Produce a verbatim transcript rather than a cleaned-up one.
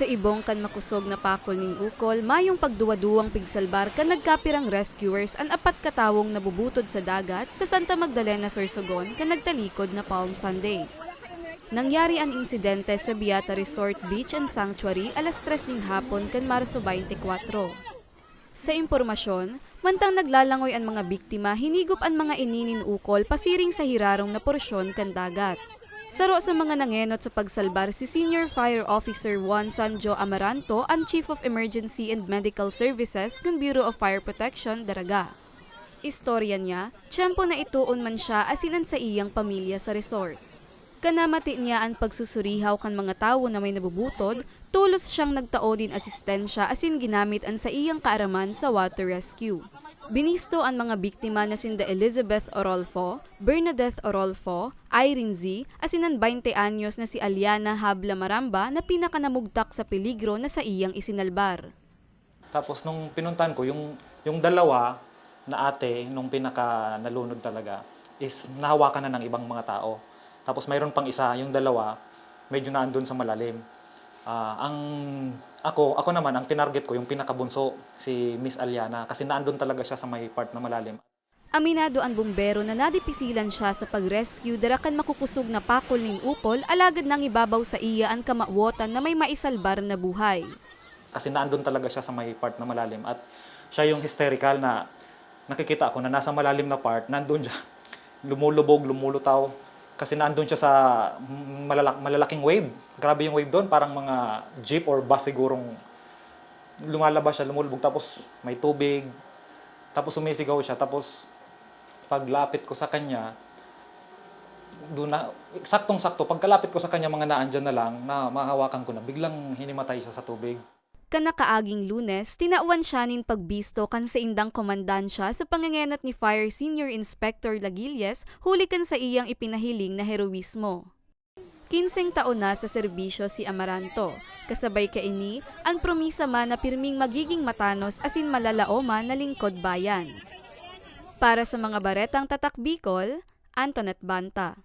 Sa ibong kan makosog na pakol nin ukol, mayong pagduwa-duwang pigsalbar kan nagkapirang rescuers an apat ka tawong nabubutod sa dagat sa Santa Magdalena, Sorsogon, kan nagtalikod na Palm Sunday. Nangyari an insidente sa Biata Resort Beach and Sanctuary alas tres nin hapon kan Marso twenty-four. Sa impormasyon, mantang naglalangoy an mga biktima, hinigop an mga ini nin ukol pasiring sa hirarong na porsyon kan dagat. Saro sa mga nangenot sa pagsalbar si Senior Fire Officer Juan Sanjo Amaranto, an Chief of Emergency and Medical Services kan Bureau of Fire Protection, Daraga. Istorya niya, tiyempo na itoon man siya asin an saiyang pamilya sa resort. Kanamati niya an pagsusurihaw kan mga tawo na may nabubutod, tolos siyang nagtao nin asistensya asin ginamit an saiyang kaaraman sa water rescue. Binisto an mga biktima na sinda Elizabeth Orolfo, Bernadette Orolfo, Irene Z, asin an twenty anyos na si Aliana Habla Maramba na pinakanamugtak sa peligro na saiyang isinalbar. Tapos nung pinuntahan ko, yung, yung dalawa na ate, nung pinaka nalunod talaga, is nahawakan na ng ibang mga tao. Tapos mayroon pang isa, yung dalawa, medyo naandun sa malalim. Ah, ang ako, ako naman, ang tinarget ko, yung pinakabunso, si Miss Aliana, kasi naandun talaga siya sa may part na malalim. Aminado an bumbero na nadipisilan siya sa pag-rescue dara kan makukusog na pakol nin ukol, alagad nangibabaw saiya an kamawotan na may maisalbar na buhay. Kasi naandun talaga siya sa may part na malalim at siya yung hysterical na nakikita ko na nasa malalim na part, nandun siya, lumulubog, lumulutaw. Kasi naandun siya sa malalak- malalaking wave. Grabe yung wave doon, parang mga jeep or bus sigurong lumalabas siya, lumulubog, tapos may tubig. Tapos sumisigaw siya, tapos paglapit ko sa kanya, doon na, saktong-sakto, pagkalapit ko sa kanya, mga naandyan na lang, na mahawakan ko na, biglang hinimatay siya sa tubig. Kan nakaaging Lunes, tinawan siya nin pagbisto kan saindang komandansya sa pangengenot ni Fire Senior Inspector Lagilles huli kan saiyang ipinahiling na heroismo. Kinseng taon na sa serbisyo si Amaranto. Kasabay kaini, an promisa man na pirming magiging matanos asin malalaoman na lingkod bayan. Para sa mga baretang Tatak Bicol, Antoinette Banta.